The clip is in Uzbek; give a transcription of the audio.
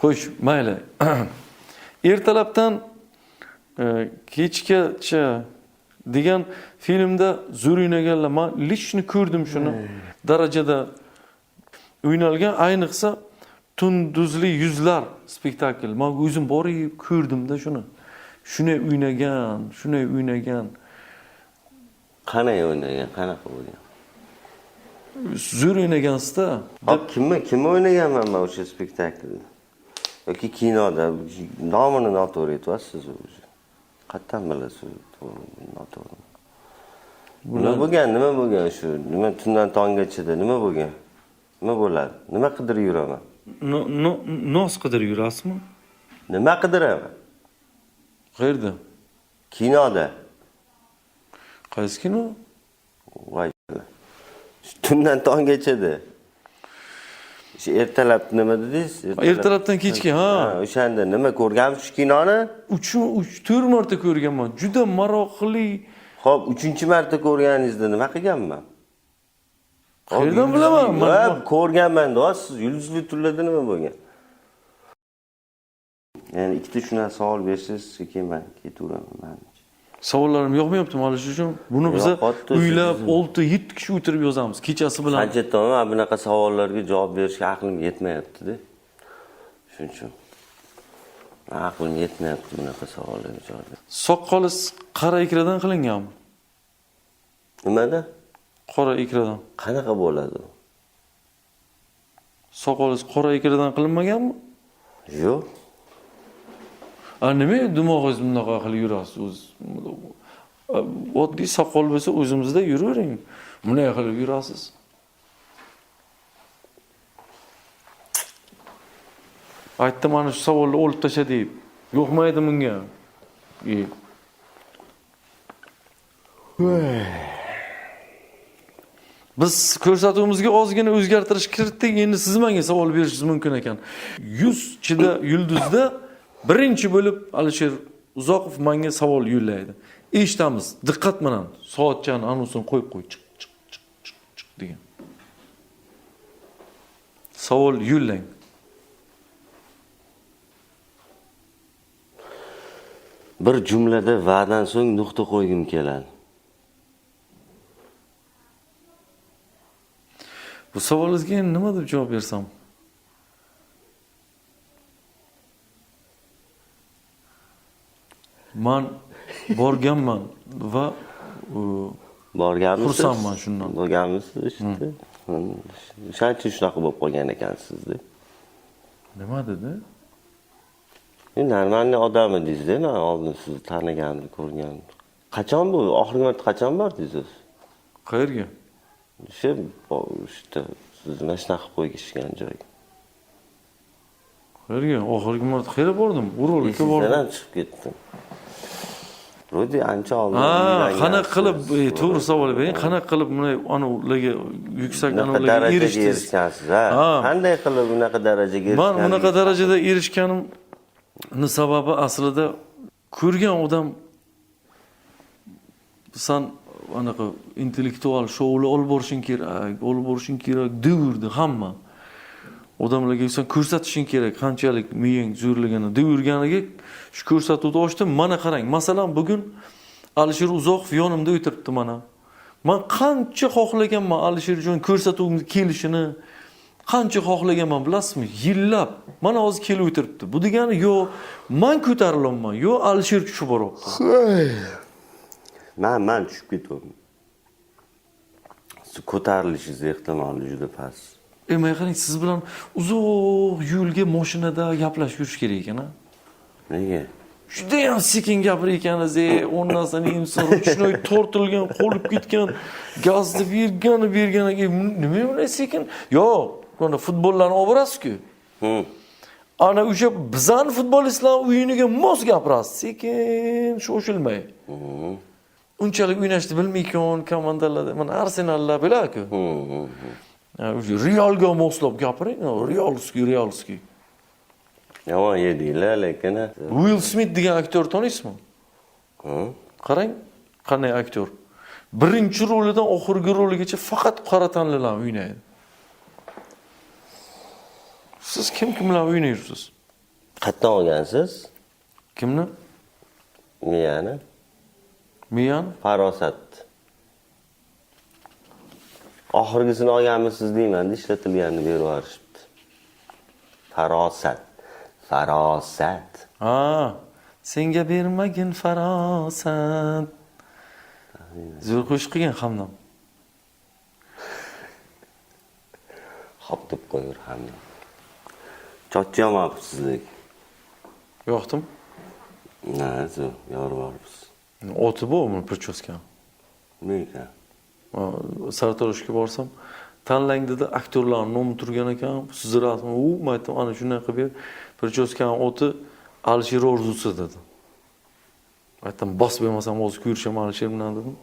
Xo'sh, mayli. Ertalabdan kechgacha degan filmda zo'r o'ynaganlar. Men лично ko'rdim shuni. Darajada o'ynalgan, ayniqsa Tunduzli yuzlar spektakl. Men o'zim borib ko'rdim-da shuni. Shunday o'ynagan, shunday o'ynagan. Qanday o'ynagan, qanaqa bo'lgan? Zo'r o'ynagansiz-da. Hop, kimni o'ynaganman men o'sha spektaklda? Yoki kinoda nomini noto'g'ri aytyapsiz o'zi. Qayerdan bilasiz noto'g'ri? Nima bo'lgan, nima bo'lgan shu? Nima tundan tonggachada nima bo'lgan? Nima bo'ladi? Nima qidirib yuraman? No, no, nos qidirib yurasizmi? Nima qidiraman? Qayerda? Kinoda. Qaysi kino? Voy. Tundan tonggachada. O'sha ertalab nima dedingiz? Ertalabdan kechga, ha. O'shanda nima ko'rganmiz shu kinoni? 3 4 marta ko'rganman. Juda maroqli. Xo'p, 3-marta ko'rganingizda nima qilganman? Qayerdan bilaman? Man ko'rganman, deyapsiz. Yulduzli tunlarda nima bo'lgan? Ya'ni ikkita shunaqa savol bersangiz, sekin men ketaveraman manimcha. Savollarim yoqmayapti Alisher uchun. Buni biza uylab 6-7 kishi o'tirib yozamiz kechasi bilan. Qancha to'g'ri, bunaqa savollarga javob berishga aqlim yetmayapti-da. Shuning uchun aqlim yetmayapti bunaqa savollarga javob berishga. Soqolingiz qora ikradan qilinganmi? Nimada? Qora ikradan. Qanaqa bo'ladi? Soqolingiz qora ikradan qilinmaganmi? Yo'q. A nima dimog'ingiz bunaqa qilib yurasiz o'zi? Oddiy soqol bo'lsa o'zimizda yuravering. Bunday qilib yurasiz. Aytdim mana shu savolni olib tasha deb. Yo'qmaydi bunga. Biz ko'rsatuvimizga ozgina o'zgartirish kiritdik. Endi siz menga savol berishingiz mumkin ekan. 100 chida yulduzda birinchi bo'lib Alisher Uzoqov menga savol yo'llaydi. Eshitamiz, diqqat bilan soatchani anonsini qo'yib qo'y, chiq chiq chiq chiq chiq degan. Savol yo'llang. Bir jumlada va'dan so'ng nuqta qo'ygim keladi. Bu savolingizga endi nima deb javob bersam? Man borganman va borganmisiz? Xursandman shundan. Borganmisiz işte. O'shaning uchun shunaqa bo'lib qolgan ekansizda. Nima dedi? Normalniy odam edingiz-da, men oldin sizni tanigandim, ko'rgandim. Qachon bu? Oxirgi marta qachon bordingiz o'zi? Qayerga? O'sha, işte, sizni mana shunaqa qilib qo'yishgan joyga. Qayerga? Oxirgi marta qayerga bordim? Uralga Esingizdan bordim. ham chiqib ketdim. Rodi ancha oldin. Ha, qanaqa qilib, to'g'ri savol bering. Qanaqa qilib bunday ana ularga yuksak ana ularga erishdingiz? Erishgansiz, ha? Qanday qilib bunaqa darajaga erishganingiz? Men bunaqa darajada erishganimni sababi aslida ko'rgan odam san anaqa intellektual shoular olib borishing kerak, olib borishing kerak deverdi hamma. Odamlarga sen ko'rsatishing kerak qanchalik miyang zo'rligini deverganiga shu ko'rsatuvni ochdim. Mana qarang, masalan, bugun Alisher Uzoqov yonimda o'tiribdi mana. Men qancha xohlaganman Alisher uchun ko'rsatuvimga kelishini, qancha xohlaganman bilasizmi? Yillab. Mana hozir kelib o'tiribdi. Bu degani yo men ko'tarilyapman, yo Alisher tushib boryapti. Men tushib ketyapman. Siz ko'tarilishingiz ehtimoli juda past. Mana qarang, siz bilan uzoq yo'lga mashinada gaplashib yurish kerak ekan, ha? Nega? Juda ham sekin gapirar ekansiz, o'ndan so'ng inson ruchnoy tortilgan, qolib ketgan, gazni bergani berganiga nima bunday sekin? Yo'q, mana futbollarni olib borasiz-ku. Ana o'sha bizani futbolistlar o'yiniga mos gapirasiz, sekin, shoshilmay. Unchalik o'ynashni bilmaykan komandalarda, mana Arsenallar bo'ladi-ku. O'sha Realga moslab gapiring, Realskiy, Realskiy. Yomon yedinglar lekin. Will Smith degan aktyor taniysizmi? Qarang, qanday aktyor. Birinchi rolidan oxirgi roligacha faqat qora tanlilar o'ynaydi. Siz kim kim bilan o'ynaysiz? Qayerdan olgansiz? Kimni? Miyani. Miyani? Farosat. Oxirgisini olganmisiz deyman, ishlatilganini berib yuborishibdi. Farosat. Farosat. Ha, senga bermagin farosat. Zo'r qo'shiq qilgan Hamdam. Hop deb qo'yur hamma. Chochchi yomapsiz lekin. Yoqdim. Na, zo'r, yorib yuboribsiz. Oti bu buni прическа. Nima ekan? Sartaroshga borsam, tanlang dedi, aktyorlarni nomi turgan ekan, sizni rasmi, u men aytdim, ana shunday qilib ber. Прическа ni oti Alisher orzusi dedi. Aytdim, bos bermasam hozir ko'rishaman Alisher bilan dedim.